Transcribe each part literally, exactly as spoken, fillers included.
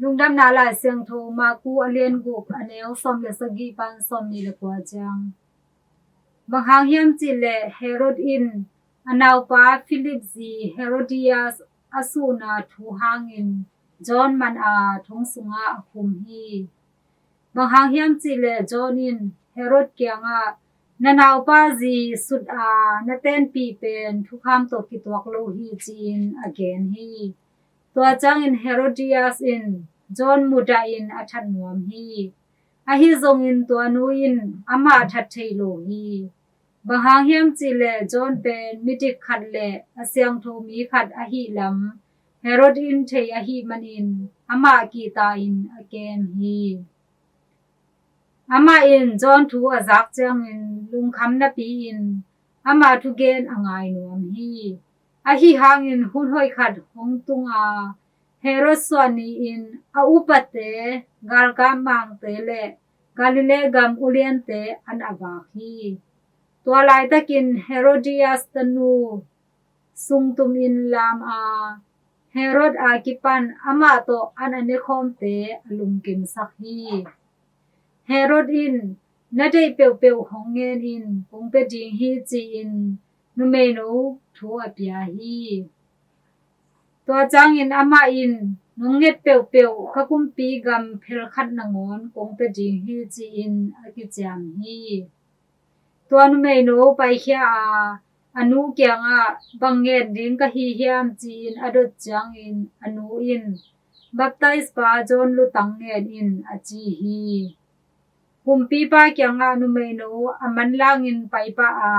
Lungdamna Lai Siangtho Marku a lian guk, a neu sawm le sagih pan sawmnih le kua ciang. Bang hang hiam cih leh Herod in a naupa Philip zi Herodias a suhna thu hangin John man a thong sungah a khum hi. Bang hang hiam cih leh John in Herod kiangah, "Na naupa zi sut a na tenpih pen thukham tawh kituak lo hi," ci-in a gen hi. Tua ciangin Herodias in John mudah in a that nuam hi. Ahi zongin tua nu in amah that thei lo hi. Bang hang hiam cih leh John pen midik khat le a siangtho mi khat ahih lam Herod in thei ahih manin amah kihta in a kem hi. Amah in John thu a zak ciangin lungkham napi-in amah thugen a ngai nuam hi. Ahi hangin hun hoih khat hong tung a, Herod suah ni-in a upate, galkap mangte le Galilee gam uliante an a vak hi. Tua laitakin Herodias tanu sungtumin lam a, Herod a kipan amah tawh an a nekhawmte a lungkimsak hi. Herod in, "Na deih peuhpeuh hong ngen in, kong pia ding hi," ci-in numeino thu a pia hi. Tua ciangin amah in, "Nong nget peuhpeuh ka kumpi gam phelkhat nangawn kong pia ding hi," ci-in a kiciam hi. Tua numeino paikhia a, a nu kiangah, "Bang ngen ding ka hi hiam?" ci-in a dot ciangin a nu in, "Baptaispa John lutang ngen in," a ci hi. Kumpipa kiangah numeino a manlangin paipah a,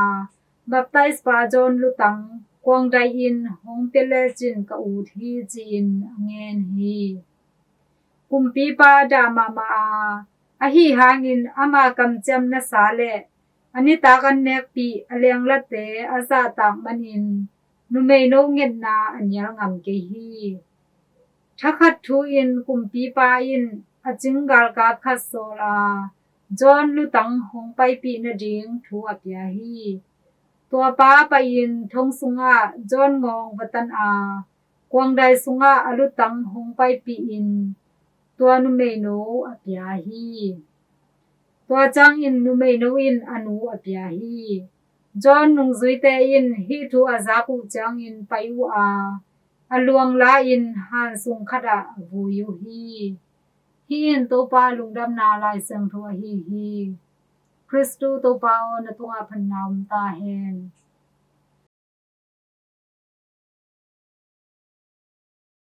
"Baptaispa John lutang kuangdai in hong pia lecin ka ut hi," ci-in a ngen hi. Kumpipa dah mahmah a, ahi hangin ama kamciam nasa le a nitak an nekpih a lenglate a zahtak manin numeino ngetna a nial ngam kei hi. Thakhat thu-in kumpipa in a cing galkap khat sawl a, John lutang hong paipih nading thu a pia hi. Tua pa pai-in thong sungah John ngawng va tan a, kuangdai sungah a lutang hong paipihin tua numeino a pia hi. Tua ciangin numeino in a nu a pia hi. John nungzuite in hih thu a zak uh ciangin pai uh a, a luang la-in han sung khatah a vui uh hi. Hih in Topa lungdamna Lai Siangtho ahi hi. Khristu Topa aw, na tungah phatna om ta hen.